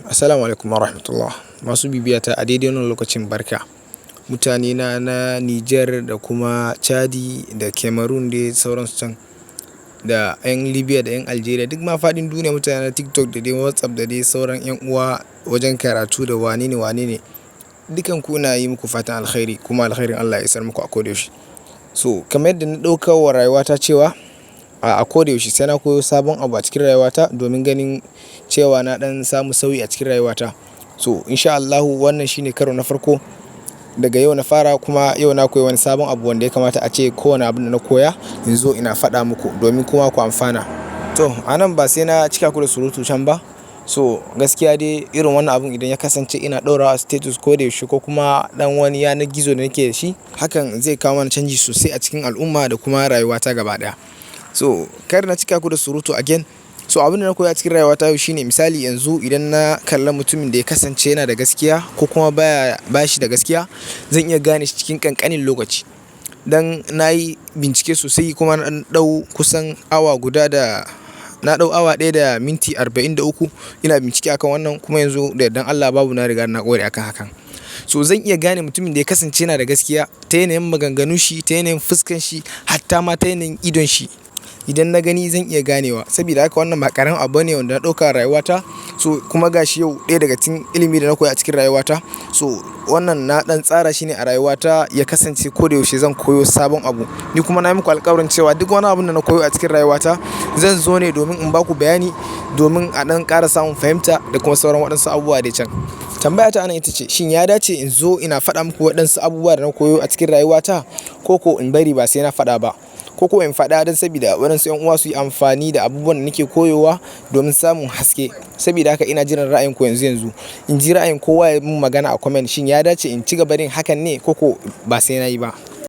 Assalamu alaikum warahmatullah. Masu bibiyata a daidai wannan lokacin, barka. Mutane na Niger da kuma Chadi da Cameroon dai sauransu can, da 'yan Libya da 'yan Algeria, duk ma faɗin duniya, mutane na TikTok da dai WhatsApp da dai sauran 'yan uwa wajen karatu da wane ne wane ne. Dukan ku ina yi muku fatan alkhairi, kuma alkhairin Allah ya isar muku a koda yaushe. So kamar yadda na ɗauka wa rayuwata cewa a koda yaushe sai na koyo sabon abu a cikin rayuwata domin ganin cewa na ɗan samu sauyi a cikin rayuwata. So in sha Allahu wannan shine karo na farko daga yau na fara, kuma yau na koyi wani sabon abu wanda ya kamata ace kowane abun da na koya in zo ina faɗa muku domin kuma ku amfana. To a nan ba sai na cika ku da surutu can ba. So gaskiya dai irin wannan abun idan ya kasance ina ɗora a status ko da yaushe ko kuma ɗan wani yanar gizo da nake da shi, hakan zai kawo mana canji sosai a cikin al'umma da kuma rayuwata gaba ɗaya. So kar na cika ku da surutu again. So abin da na koya cikin rayuwata yau shine, misali yanzu idan na kalla mutumin da ya kasance yana da gaskiya ko kuma baya bashi da gaskiya, zan iya gane shi cikin ƙanƙanin lokaci. Dan na yi bincike sosai kuma na ɗau kusan awa guda da na ɗau awa 1 da minti 43 ina bincike akan wannan, kuma yanzu da yardan Allah babu na riga na ƙware akan hakan. So zan iya gane mutumin da ya kasance yana da gaskiya ta yanayin maganganun shi, ta yanayin fuskan shi, hatta ma ta yanayin idon shi. Idan na gani zan iya ganewa. Saboda haka wannan ba ƙaramin abu bane wanda na ɗauka a rayuwata. So kuma ga shi yau ɗaya daga cikin ilimi da na koya a cikin rayuwata. So wannan na ɗan tsara shi ne a rayuwata ya kasance ko da yaushe zan koyo sabon abu. Ni kuma na yi muku alƙawarin cewa duk wani abun da na koyo a cikin rayuwata zan zo ne domin in ba ku bayani, domin a ɗan ƙara samun fahimta da kuma sauran waɗansu abubuwa dai can. Tambaya ta anan ita ce, shin ya dace in zo ina faɗa muku waɗansu abubuwa da na koyo a cikin rayuwata ko in bari ba sai na faɗa ba? Ko in faɗa don sabida waɗansu 'yan uwa su yi amfani da abubuwan da nake koyowa domin samun haske? Saboda haka ina jiran ra'ayinku yanzu yanzu. In ji ra'ayin kowa ya mun magana a comment, shin ya dace in ci gaba da yin hakan ne ko ba sai na yi ba?